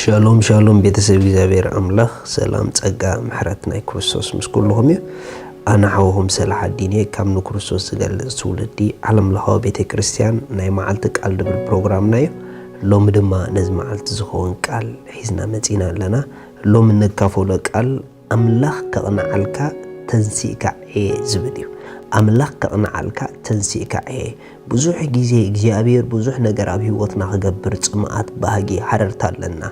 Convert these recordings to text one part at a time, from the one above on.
ሻሎም ሻሎም ቤተሰብ እግዚኣብሔር ኣምላኽ ሰላም ጸጋ ምሕረት ናይ ክርስቶስ ምስ ኩልኹም እዩ። ኣነ ሓውኹም ሰላሓዲን እየ ካብ ንክርስቶስ ዝገልጽ ትውልዲ ዓለም ለኻዊ ቤተ ክርስቲያን። ናይ መዓልቲ ቃል ድብል ፕሮግራምና እዩ። ሎሚ ድማ ነዚ መዓልቲ ዝኸውን ቃል ሒዝና መጺና ኣለና። ሎሚ እንካፈሎ ቃል ኣምላኽ ከቕንዓልካ ተንሲእካ እየ ዝብል እዩ። ኣምላኽ ከቕንዓልካ ተንሲእካ እየ። ብዙሕ ግዜ እግዚኣብሔር ብዙሕ ነገር ኣብ ህይወትና ክገብር ጽምኣት ባህጊ ሃረርታ ኣለና።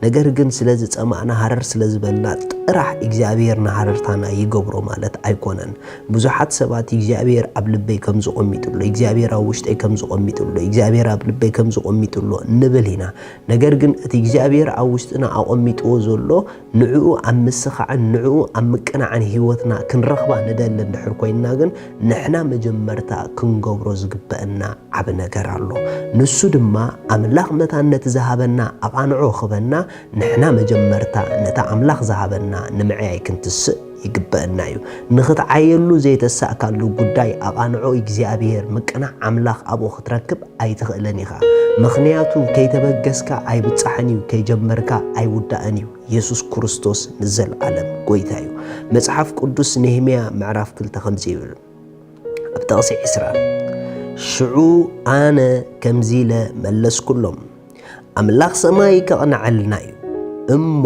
ነገር ግን ስለ ዝጸማእና ሃረር ስለ ዝበልና ጥራሕ እግዚኣብሔር ንሃረርታና ይገብሮ ማለት ኣይኮነን። ብዙሓት ሰባት እግዚኣብሔር ኣብ ልበይ ከም ዝቖሚጥሎ እግዚኣብሔር ኣብ ውሽጠይ ከም ዝቖሚጥሎ እግዚኣብሔር ኣብ ልበይ ከም ዝቖሚጥሎ ንብል ኢና። ነገር ግን እቲ እግዚኣብሔር ኣብ ውሽጥና ኣቖሚጥዎ ዘሎ ንዕኡ ኣብ ምስኻዕን ንዕኡ ኣብ ምቅናዕን ህይወትና ክንረኽባ ንደሊ እንድሕር ኮይንና ግን ንሕና መጀመርታ ክንገብሮ ዝግበአና ዓቢ ነገር ኣሎ። ንሱ ድማ ኣምላኽ መታን ነቲ ዝሃበና ኣቓንዖ ክበና ንሕና መጀመርታ ነቲ ኣምላኽ ዝሃበና ንምዕያይ ክንትስእ ይግበአና እዩ። ንኽትዓየሉ ዘይተሳእካሉ ጉዳይ ኣቓንዖ እግዚኣብሔር ምቅናዕ ኣምላኽ ኣብኡ ክትረክብ ኣይትኽእልን ኢኻ። ምኽንያቱ ከይተበገስካ ኣይብጻሕን እዩ፣ ከይጀመርካ ኣይውዳእን እዩ። የሱስ ክርስቶስ ንዘለኣለም ጎይታ እዩ። መጽሓፍ ቅዱስ ነህምያ ምዕራፍ ክልተ ከምዚ ይብል ኣብ ጥቕሲ ዕስራ ሽዑ ኣነ ከምዚ ኢለ መለስኩሎም ኣምላኽ ሰማይ ከቕንዐልና እዩ እሞ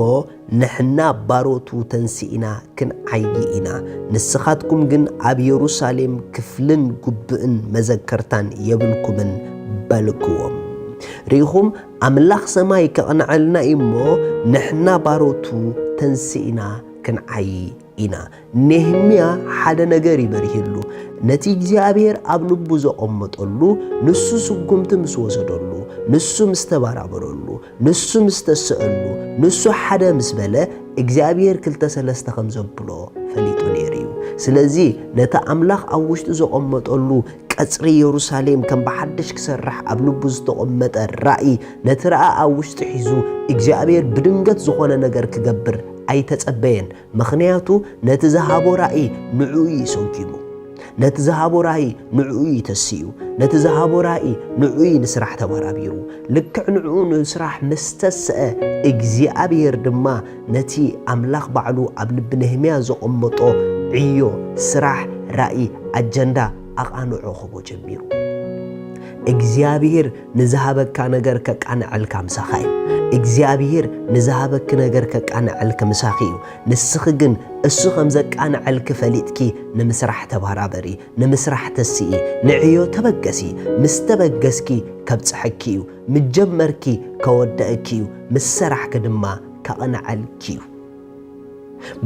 ንሕና ባሮቱ ተንሲእና ክንዓዪ ኢና። ንስኻትኩም ግን ኣብ የሩሳሌም ክፍልን ጉብእን መዘከርታን የብልኩምን በልክዎም። ርኢኹም ኣምላኽ ሰማይ ከቕንዐልና እዩ እሞ ንሕና ባሮቱ ተንሲእና ክንዓዪ ኢና። ነህምያ ሓደ ነገር እዩ በሪህሉ። ነቲ እግዚኣብሔር ኣብ ልቡ ዘቐመጠሉ ንሱ ስጉምቲ ምስ ወሰደሉ፣ ንሱ ምስ ተባራበረሉ፣ ንሱ ምስ ተስአሉ፣ ንሱ ሓደ ምስ በለ እግዚኣብሔር ክልተ ሰለስተ ከም ዘብሎ ፈሊጡ ነይሩ እዩ። ስለዚ ነቲ ኣምላኽ ኣብ ውሽጡ ዘቐመጠሉ ቀጽሪ የሩሳሌም ከም ብሓድሽ ክሰርሕ ኣብ ልቡ ዝተቐመጠ ራእይ ነቲ ረኣ ኣብ ውሽጡ ሒዙ እግዚኣብሔር ብድንገት ዝኾነ ነገር ክገብር ኣይተጸበየን። ምኽንያቱ ነቲ ዝሃቦ ራእይ ንዕኡ እዩ ሰጉሙ። ነቲ ዝሃቦ ራእይ ንዕኡ እዩ ተሲኡ። ነቲ ዝሃቦ ራእይ ንዕኡ እዩ ንስራሕ ተባራቢሩ። ልክዕ ንዕኡ ንስራሕ ምስ ተስአ እግዚኣብሔር ድማ ነቲ ኣምላኽ ባዕሉ ኣብ ልቢ ነህምያ ዘቐመጦ ዕዮ፣ ስራሕ፣ ራእይ፣ ኣጀንዳ ኣቓንዖ ክቦ ጀሚሩ። እግዚኣብሔር ንዝሃበካ ነገር ከቃንዐልካ ምሳኻ እዩ። እግዚኣብሔር ንዝሃበኪ ነገር ከቃንዐልኪ ምሳኺ እዩ። ንስኺ ግን እሱ ከም ዘቃንዐልኪ ፈሊጥኪ ንምስራሕ ተባራበሪ፣ ንምስራሕ ተስኢ፣ ንዕዮ ተበገሲ። ምስ ተበገስኪ ከብጽሐኪ እዩ። ምስ ጀመርኪ ከወደእኪ እዩ። ምስ ሰራሕኪ ድማ ከቕንዐልኪ እዩ።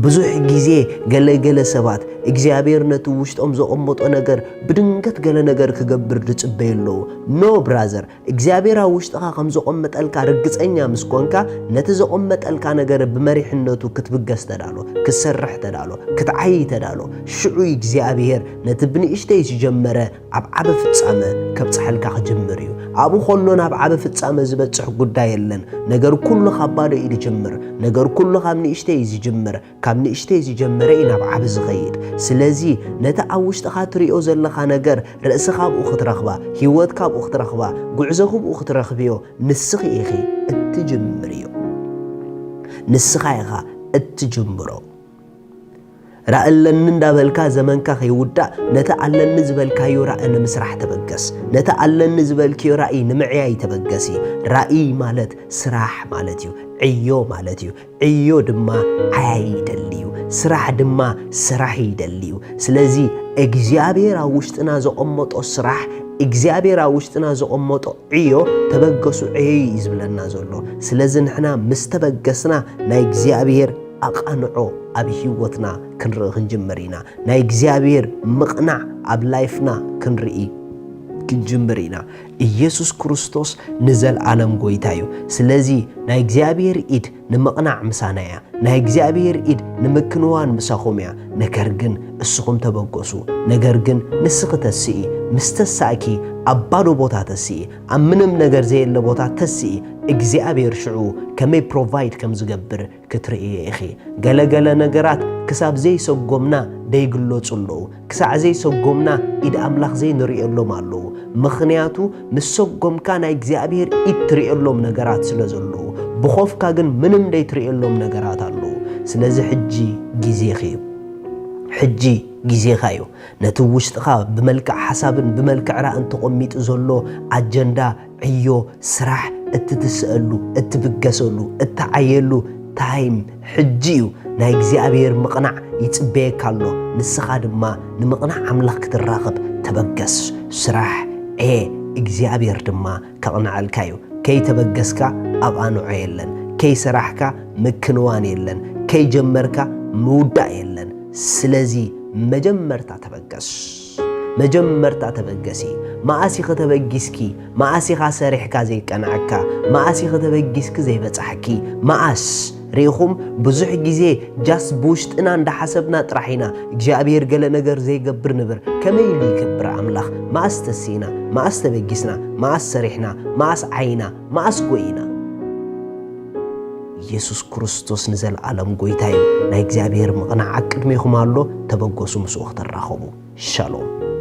ብዙሕ ግዜ ገለ ገለ ሰባት እግዚኣብሔር ነቲ ውሽጦም ዘቐመጦ ነገር ብድንገት ገለ ነገር ክገብር ዝጽበዩ ኣለዉ። ኖ ብራዘር፣ እግዚኣብሔር ኣብ ውሽጥኻ ከም ዘቐመጠልካ ርግጸኛ ምስ ኮንካ ነቲ ዘቐመጠልካ ነገር ብመሪሕነቱ ክትብገስ ተዳሎ፣ ክትሰርሕ ተዳሎ፣ ክትዓይ ተዳሎ። ሽዑ እግዚኣብሔር ነቲ ብንእሽተይ ዝጀመረ ኣብ ዓቢ ፍጻመ ከብጽሐልካ ክጅምር እዩ። ኣብኡ ከሎ ናብ ዓቢ ፍጻመ ዝበጽሕ ጉዳይ የለን። ነገር ኩሉ ካብ ባዶ እዩ ዝጅምር። ነገር ኩሉ ካብ ንእሽተይ እዩ ዝጅምር። ካብ ንእሽተይ ዝጀመረ እዩ ናብ ዓቢ ዝኸይድ። ስለዚ ነቲ ኣብ ውሽጥኻ ትሪኦ ዘለኻ ነገር ርእስኻ ኣብኡ ክትረኽባ፣ ህይወትካ ኣብኡ ክትረኽባ፣ ጉዕዞኹ ኣብኡ ክትረኽብዮ ንስኺ ኢኺ እትጅምርዮ። ንስኻ ኢኻ እትጅምሮ። ራእ ኣለኒ እንዳበልካ ዘመንካ ከይውዳእ ነቲ ኣለኒ ዝበልካዮ ራእ ንምስራሕ ተበገስ። ነቲ ኣለኒ ዝበልክዮ ራእይ ንምዕያይ ተበገሲ። ራእይ ማለት ስራሕ ማለት እዩ። ዕዮ ማለት እዩ። ዕዮ ድማ ዓያይ ይደሊ እዩ። ስራሕ ድማ ሰራሒ ይደሊ እዩ። ስለዚ እግዚኣብሔር ኣብ ውሽጥና ዘቐመጦ ስራሕ፣ እግዚኣብሔር ኣብ ውሽጥና ዘቐመጦ ዕዮ ተበገሱ ዕዮ እዩ ዝብለና ዘሎ። ስለዚ ንሕና ምስ ተበገስና ናይ እግዚኣብሔር ኣቓንዖ ኣብ ህይወትና ክንርኢ ክንጅምር ኢና። ናይ እግዚኣብሔር ምቕናዕ ኣብ ላይፍና ክንርኢ ክንጅምር ኢና። ኢየሱስ ክርስቶስ ንዘለኣለም ጎይታ እዩ። ስለዚ ናይ እግዚኣብሔር ኢድ ንምቕናዕ ምሳና እያ። ናይ እግዚኣብሔር ኢድ ንምክንዋን ምሳኹም እያ። ነገር ግን እስኹም ተበገሱ። ነገር ግን ንስኺ ተስኢ። ምስ ተሳእኪ ኣብ ባዶ ቦታ ተስኢ። ኣብ ምንም ነገር ዘየለ ቦታ ተስኢ። እግዚኣብሔር ሽዑ ከመይ ፕሮቫይድ ከም ዝገብር ክትርእየ ኢኺ። ገለ ገለ ነገራት ክሳብ ዘይሰጎምና ደይግለጹ ኣለዉ። ክሳዕ ዘይሰጎምና ኢድ ኣምላኽ ዘይንርእየሎም ኣለዉ። ምኽንያቱ ምስ ሰጎምካ ናይ እግዚኣብሔር ኢድ ትርእየሎም ነገራት ስለ ዘለዉ። ብኾፍካ ግን ምንም ደይትርእየሎም ነገራት ኣለዉ። ስለዚ ሕጂ ግዜኺ እዩ። ሕጂ ግዜኻ እዩ። ነቲ ውሽጥኻ ብመልክዕ ሓሳብን ብመልክዕ ራእን ተቐሚጡ ዘሎ ኣጀንዳ፣ ዕዮ፣ ስራሕ እትትስእሉ፣ እትብገሰሉ፣ እትዓየሉ ታይም ሕጂ እዩ። ናይ እግዚኣብሔር ምቕናዕ ይጽበየካ ኣሎ። ንስኻ ድማ ንምቕናዕ ኣምላኽ ክትራኸብ ተበገስ። ስራሕ፣ ዕየ፣ እግዚኣብሔር ድማ ከቕንዐልካ እዩ። ከይተበገስካ ኣብኣ ንዖ የለን። ከይሰራሕካ ምክንዋን የለን። ከይጀመርካ ምውዳእ የለን። ስለዚ መጀመርታ ተበገስ። መጀመርታ ተበገሲ። መኣስ ኢኺ ተበጊስኪ? መኣስ ኢኻ ሰሪሕካ ዘይቀንዐካ? መኣስ ኢኺ ተበጊስኪ ዘይበጻሕኪ? መኣስ? ርኢኹም፣ ብዙሕ ግዜ ጃስ ብውሽጥና እንዳሓሰብና ጥራሕ ኢና እግዚኣብሔር ገለ ነገር ዘይገብር ንብር። ከመይ ኢሉ ይገብር ኣምላኽ? መኣስ ተሲእና? መኣስ ተበጊስና? መኣስ ሰሪሕና? መኣስ ዓይና? መኣስ ጎይና? ኢየሱስ ክርስቶስ ንዘለዓለም ጎይታ እዩ። ናይ እግዚኣብሔር ምቕናዕ ኣብ ቅድሜኹም ኣሎ። ተበገሱ፣ ምስኡ ክትራኸቡ። ሻሎም።